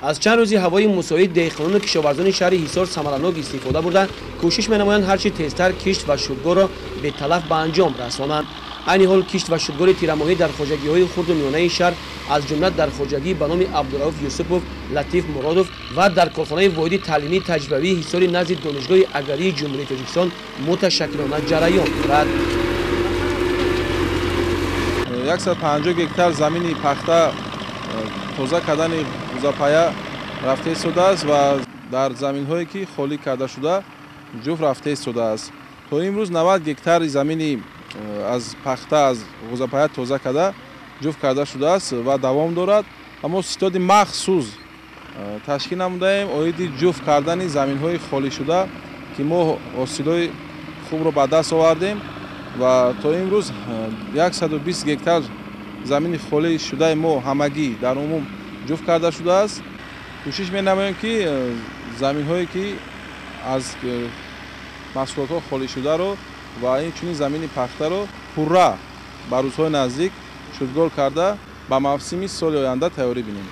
Аз чанд рӯзи ҳавои мусоид деҳқонону кишоварзони шаҳри Ҳисор самаранок истифода бурда, кӯшиш менамоянд ҳарчи тезтар кишт ва шудгорро беталаф ба анҷом расонанд. Айни ҳол кишт ва шудгори тирамоҳӣ дар хоҷагиҳои хурду миёнаи шаҳр, аз ҷумла дар хоҷагӣ ба номи Абдурауф Юсупов, Латиф Муродов ва дар корхонаи воҳиди таълимии таҷрибавии Ҳисори назди Донишгоҳи аграрии Ҷумҳурии Тоҷикистон муташаккилона ҷараён дорад. 150 гектар замини пахта тоза кардани ғӯзапая рафта истодааст ва дар заминҳое ки холӣ карда шуда ҷуфт рафта истодааст. То имрӯз 90 гектари замини аз пахта аз ғӯзапая тоза карда ҷуфт карда шудааст ва давом дорад. Аммо ситоди махсус ташкил намудаем оиди ҷуфт кардани заминҳои холӣ шуда, ки мо ҳосилои хубро ба даст овардем ва то имрӯз 120 гектар замини холӣ шудаи мо ҳамагӣ дар умум ҷуфт карда шудааст. Кӯшиш менамоем, ки заминҳое ки аз маҳсулотҳо холӣ шударо ва инчунин замини пахтаро пурра ба рӯзҳои наздик шудгор карда ба мавсими соли оянда тайёрӣ бинем.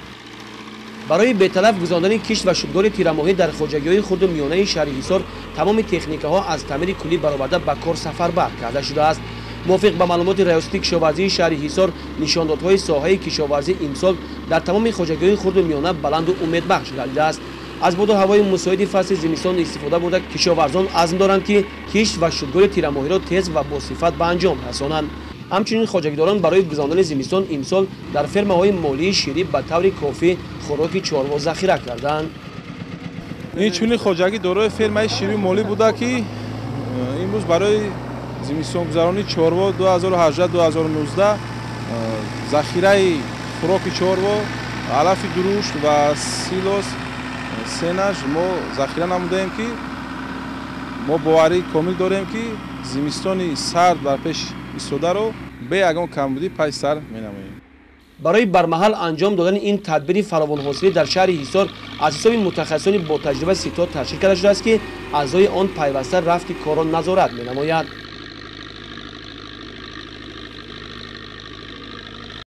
Барои беталаф гузарондани кишт ва шудгори тирамоҳӣ дар хоҷагиҳои хурду миёнаи шаҳри Ҳисор тамоми техникаҳо аз таъмири куллӣ бароварда ба кор сафарбар карда шудааст. Мувофиқ ба маълумоти Раёсати кишоварзии шаҳри Ҳисор, нишондодҳои соҳаи кишоварзӣ имсол дар тамоми хоҷагиҳои хурду миёна баланду умедбахш гардидааст. Аз боду ҳавои мусоиди фасли зимистон истифода бурда, кишоварзон азм доранд, ки кишт ва шудгори тирамоҳиро тез ва босифат ба анҷом расонанд. Ҳамчунин хоҷагидорон барои гузарондани зимистон имсол дар фермаҳои молии ширӣ ба таври кофӣ хӯроки чорво захира карданд. Инчунин хоҷагӣ дорои фермаи ширии молӣ буда, ки имрӯз барои зимистонгузаронии чорво 2018-2019 захираи хӯроки чорво, алафи дурушт ва силос, сенаж мо захира намудаем, ки мо боварии комил дорем, ки зимистони сард бар пеш истодаро бе ягон камбудӣ пай сар менамоем. Барои бармаҳал анҷом додани ин тадбири фаровонҳосилӣ дар шаҳри Ҳисор аз ҳисоби мутахассисони ботаҷриба ситод ташкил карда шудааст, ки аъзои он пайваста рафти корро назорат менамояд.